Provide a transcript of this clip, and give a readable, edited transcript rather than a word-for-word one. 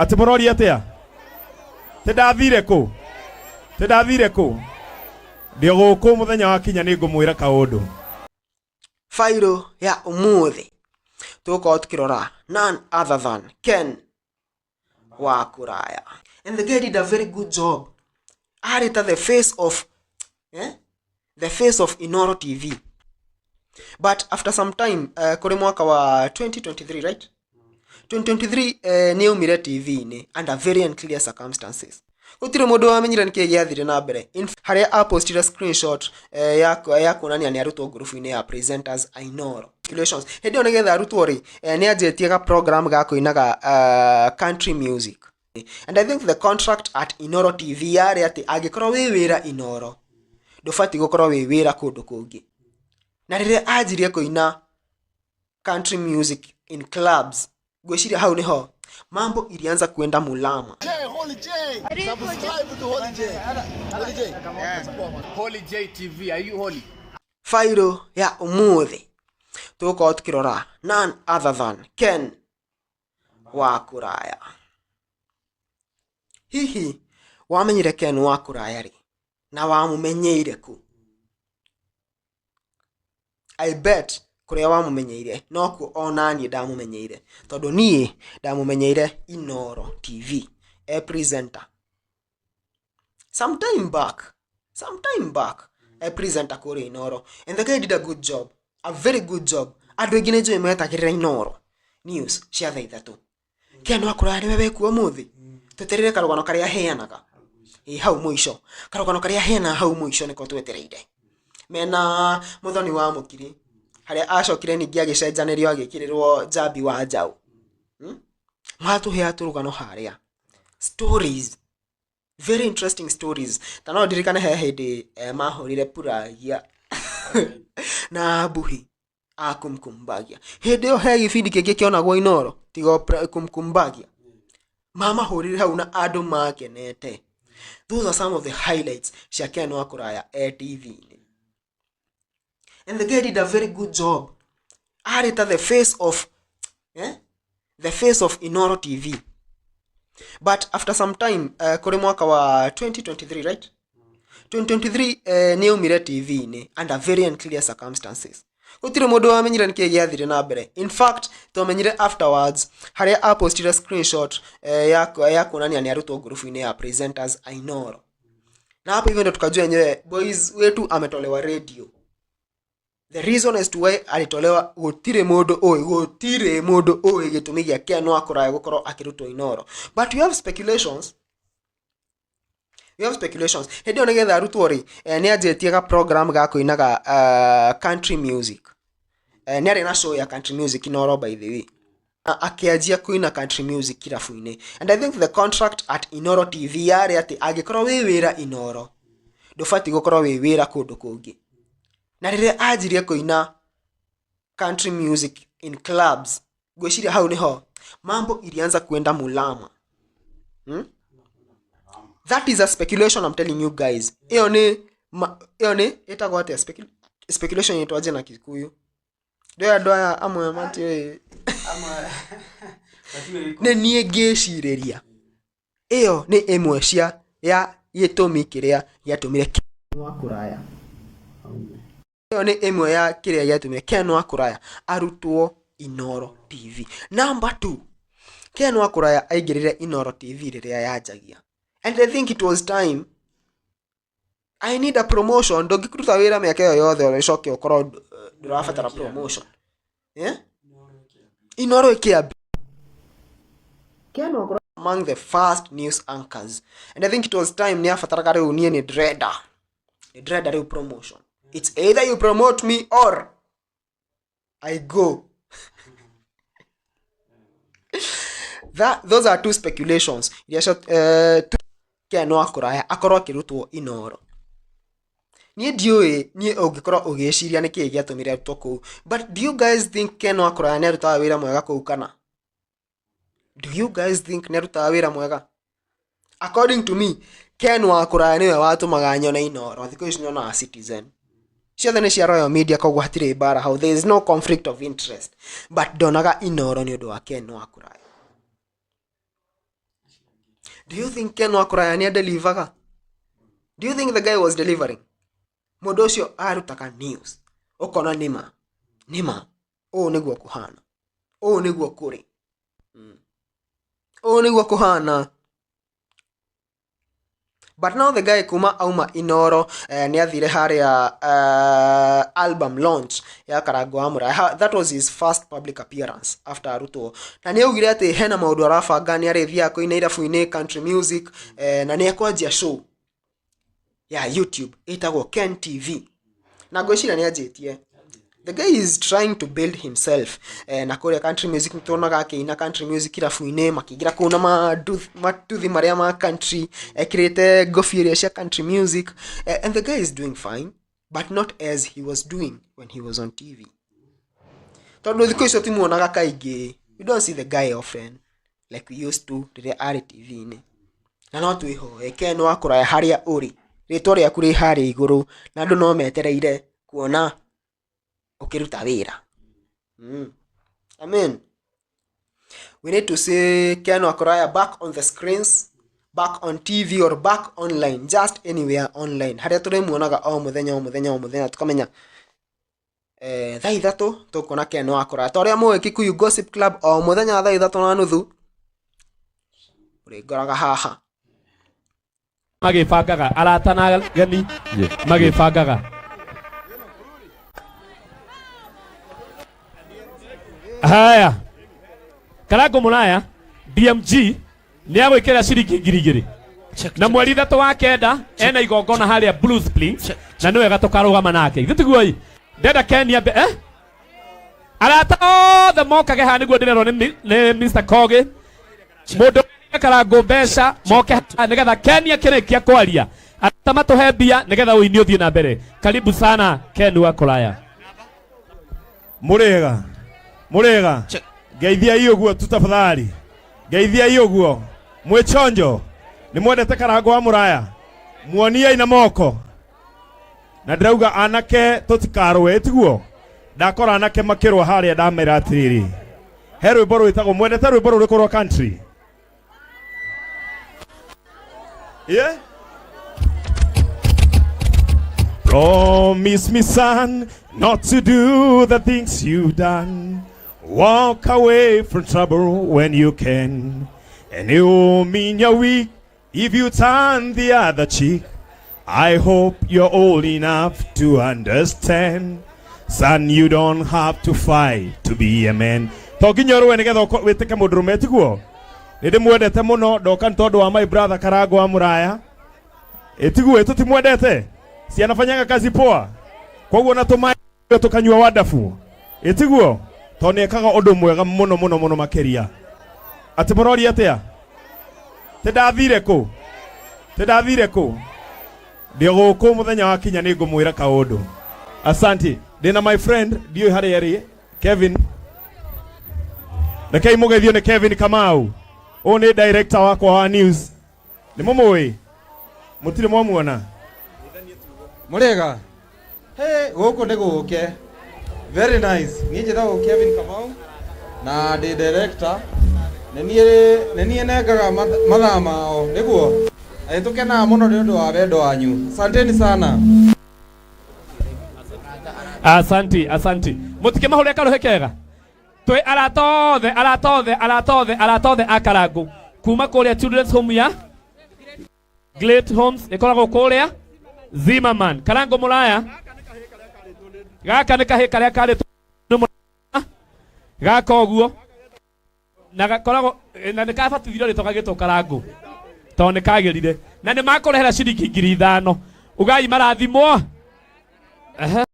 Atĩ mũroria atĩa? Tĩ ndathire kũ? Tĩ ndathire kũ? Ndĩ o gũkũ mũthenya wakinya nĩ ngũmwĩra kaũndũ. Fairo ya ũmũthĩ tũgũkorwo tũkĩrora none other than Ken wa kũraya. And the guy did a very good job. Arĩ ta the face of eh? the face of Inoro TV. But after some time kũrĩ mwaka wa 2023, right? 2023 nĩ aumire TV-inĩ under very unclear circumstances. Gũtirĩ mũndũ wamenyire nĩkĩ gĩathire na mbere. Harĩa apostire screenshot ya kuonania nĩ arutwo ngurubu-inĩ ya presenters a Inoro. Congratulations. Hĩndĩ ĩyo nĩgetha arutwo rĩ, nĩ anjĩtie ga program ga kũinaga country music. And I think the contract at Inoro TV yarĩ atĩ angĩkorwo wĩ wĩra Inoro, ndũbatiĩ gũkorwo wĩ wĩra kũndũ kũngĩ. Na rĩrĩa anjirie kũina country music in clubs, ngwĩciria hau nĩho mambo ilianza kuenda mulama. J, Holy J. Subscribe to Holy J. Holy J. Holy J TV, are you holy? Fairo ya ũmũthĩ tũgũkorwo tũkĩrora none other than Ken wa kũraya. Hihi wamenyire Ken wa kũraya rĩ na wamũmenyeire kũ? I bet kũrĩa wamũmenyeire nokuo onaniĩ ndamũmenyeire, tondũ niĩ ndamũmenyeire Inoro TV e presenter sometime back, sometime back e presenter kũrĩa Inoro, and the guy did a good job, a very good job. Andũ aingĩ nĩ njũĩ metagĩrĩra Inoro news cia thaa 3. Ken wa kũraya nĩwe wekuo ũmũthĩ, tweterere karũgano karĩa aheanaga ĩ hau mũico, karũgano karĩa aheanaga hau mũico nĩko twetereire. Mena Mũthoni wa Mũkiri harĩa acokire ningĩ agĩcenjanĩrio agĩkĩrĩrwo Njambi wa Njaũ. Matũheaga tũrũgano harĩa, stories, very interesting stories. Ta no ndirikane he hĩndĩ mahũrire Puragia na Mbuhi a Kumkumbagia. Hĩndĩ ĩyo he gĩbindi kĩngĩ kĩonagwo Inoro tiga Kumkumbagia. Mamahũrire hau na andũ makenete. Those are some of the highlights cia Ken wa kũraya e TV-inĩ. And the guy did a very good job. Arĩ ta the face of the face of Inoro TV. But after some time kũrĩ mwaka wa 2023, right? 2023 nĩ aumire TV-inĩ under very unclear circumstances. Gũtirĩ mũndũ wamenyire nĩkĩ gĩathire na mbere. In fact, twamenyire afterwards harĩa apostire screenshot ya kuonania nĩ arutwo ngurubu-inĩ ya presenters a Inoro. Na hapo hivyo ndo tukajua yenyewe boys wetu ametolewa radio. The reason as to why alitolewa gũtirĩ mũndũ ũĩ, gũtirĩ mũndũ ũĩ gĩtũmi gĩa Ken wa kũraya gũkorwo akĩrutwo Inoro. But we have speculations. We have speculations. Hĩndĩ ĩyo nĩgetha arutwo rĩ, nĩ anjĩtie ga program ga kũinaga country music. Nĩ arĩ na show ya country music Inoro, by the way. Akĩanjia kũina country music kirabu-inĩ. And I think the contract at Inoro TV yarĩ atĩ angĩkorwo wĩ wĩra Inoro, ndũbatiĩ gũkorwo wĩ wĩra kũndũ kũngĩ. Na rĩrĩa anjirie kũina country music in clubs, ngwĩciria hau nĩho mambo ilianza kuenda mulama. That is a speculation, I'm telling you guys. Ĩyo nĩ ĩyo nĩ ĩtagwo atĩa? Speculation ĩtwa aje na Kikuyu? Ndĩo andũ aya amwe matiũĩ. Nĩ niĩ ngĩcirĩria ĩyo nĩ ĩmwe cia ya gĩtũmi kĩrĩa gĩatũmire Ken wa kũraya, ĩyo nĩ ĩmwe ya kĩrĩa gĩatũmire Ken wa kũraya arutwo Inoro TV. Number 2, Ken wa kũraya aingĩrire Inoro TV rĩrĩa yanjagia, and I think it was time I need a promotion. Ndũngĩruta wĩra mĩaka ĩyo yothe ũcoke ũkorwo ndũrabatara promotion. Yeah? Inoro ĩkĩambia, Ken wa kũraya among the first news anchors, and I think it was time nĩ abataraga rĩu, niĩ nĩ ndĩrenda rĩu promotion. It's either you promote me or I go. Those are two speculations iria Ken wa kũraya akorwo akĩrutwo Inoro. Niĩ ndiũĩ, niĩ ũngĩkorwo ũgĩciria nĩkĩĩ gĩatũmire arutwo kũu, but do you guys think Ken wa kũraya nĩ arutaga wĩra mwega kũu, kana do you guys think nĩ arutaga wĩra mwega? According to me, Ken wa kũraya nĩwe watũmaga nyone Inoro. Thikũ ici nyonaga Citizen, ciothe nĩ cia Royal Media, koguo hatirĩ mbara hau, there is no conflict of interest, but ndonaga Inoro nĩ ũndũ wa Ken wa kũraya. Do you think Ken wa Kũraya nĩ adelivaga? Do you think the guy was delivering? Mũndũ ũcio arutaga news ũkona nĩma nĩma ũũ nĩguo kũhana, ũũ nĩguo kũrĩ, ũũ nĩguo kũhana. But now the guy kuma auma Inoro, nĩ athire harĩa album launch ya Karango wa Mũraya. That was his first public appearance after arutwo, na nĩ augire atĩ hena maũndũ arabanga, nĩ arĩthiaga kũina irabu-inĩ country music, na nĩ ekwanjia show ya YouTube ĩtagwo Ken TV, na ngwĩciria nĩ anjĩtie. The guy is trying to build himself, na kũrĩa country music nĩtuonaga akĩina country music irabu-inĩ, makĩingĩra kũu na matuthi marĩa ma country, ekĩrĩte ngobia iria cia country music, and the guy is doing fine, but not as he was doing when he was on TV, tondũ thikũ icio timuonaga kaingĩ. We don't see the guy often like we used to rĩrĩa arĩ TV-inĩ. Na no twĩhoe Ken wa Kũraya, harĩa ũrĩ, rĩtwa rĩaku rĩ harĩa igũrũ na andũ no metereire kuona ũkĩruta wĩra. I mean, we need to see Ken wa Kũraya back on the screens, back on TV or back online, just anywhere online harĩa tũrĩmuonaga o mũthenya, o mũthenya, o mũthenya, tukamenya thaa 3 tũkuona Ken wa Kũraya. Ta ũrĩa mũĩ, Kikuyu Gossip Club o mũthenya thaa 3:30 ũrĩngoraga haha. Magĩbangaga arata na ageni magĩbangaga. Haya, Karango Mũraya DMG nĩ agwĩkĩra ciringi 2000 na mweri 3 wa 9 ena igongona harĩa Blue Springs, na nĩ wega tũkarũgama nake. Ithuĩ tiguo ĩ ndenda Kenya eh? Arata othe mokage haha nĩguo ndĩrerwo nĩ Mr. Kogi, mũndũ Karango mbeca moke haha nĩgetha Kenya kĩrĩkia kwaria, arata matũhe mbia nĩgetha ũini ũthiĩ na mbere. Karibu sana, Ken wa Kũraya. Mũrĩega, mũrĩega. Ngeithiai ũguo tu tafadhali, ngeithiai ũguo. Mwĩ chonjo? Nĩ mwendete Karango wa Mũraya? Muoniei na moko. Na ndĩrauga anake tũtikarũe, tiguo? Ndakora anake makĩrũa harĩa, ndamera atĩrĩrĩ, he rwĩmbo rwĩtagwo, mwendete rwĩmbo rũrĩkũ rwa country? Yeah? Promise me, son, not to do the things you've done. Walk away from trouble when you can. And it won't mean you're weak if you turn the other cheek. I hope you're old enough to understand. Son, you don't have to fight to be a man. To nginya ũrũe nĩgetha wĩtĩke mũndũrũme, tiguo? Nĩ ndĩmwendete mũno. Ndoka nĩ tondũ wa my brother Karango wa Mũraya. Ĩtiguo tũtimwendete? Si anafanyaga kazi poa? Koguo na tũmaĩ tũkanyua wonderful. Ĩtiguo? Tondũ nĩ ekaga ũndũ mwega mũno mũno mũno makĩria. Atĩ mũroria atĩa? Tĩ ndathire kũ? Tĩ ndathire kũ? Ndĩ gũkũ, mũthenya wakinya nĩ ngũmwĩra kaũndũ. Asante. Ndĩna my friend, ndiũĩ harĩa arĩ, Kevin. Rekei mũgeithio nĩ Kevin Kamau. Ũyũ nĩ director wakwa wa news. Nĩ mũmũĩ? Mũtirĩ mwamuona? Mũrĩega. Hey, gũkũ nĩ gũke very nice. Niĩ njĩtagwo Kevin Kamau na ndĩ director. Nĩ niĩ nengaga mathaa mao nĩguo na nĩ tũkenaga mũno nĩ ũndũ wa wendo wanyu. Asanteni sana. Asanti, asanti. Mũtikĩmahũre karũhĩ kega. Twĩ arata othe, arata othe, arata othe, arata othe a Karangu kuma kũrĩa Children's Home ya Great Homes ĩkoragwo kũrĩa Zimmerman. Karangu Mũraya, gaka nĩ kahĩ karĩa karĩ nĩ mũraya gaka ũguo na gakoragwo na nĩ kabatithirio rĩtwa gagĩtwo Karangu tondũ nĩ kagĩrire, na nĩ makũrehera ciringi 5000. Ugai marathimwo. Ehe.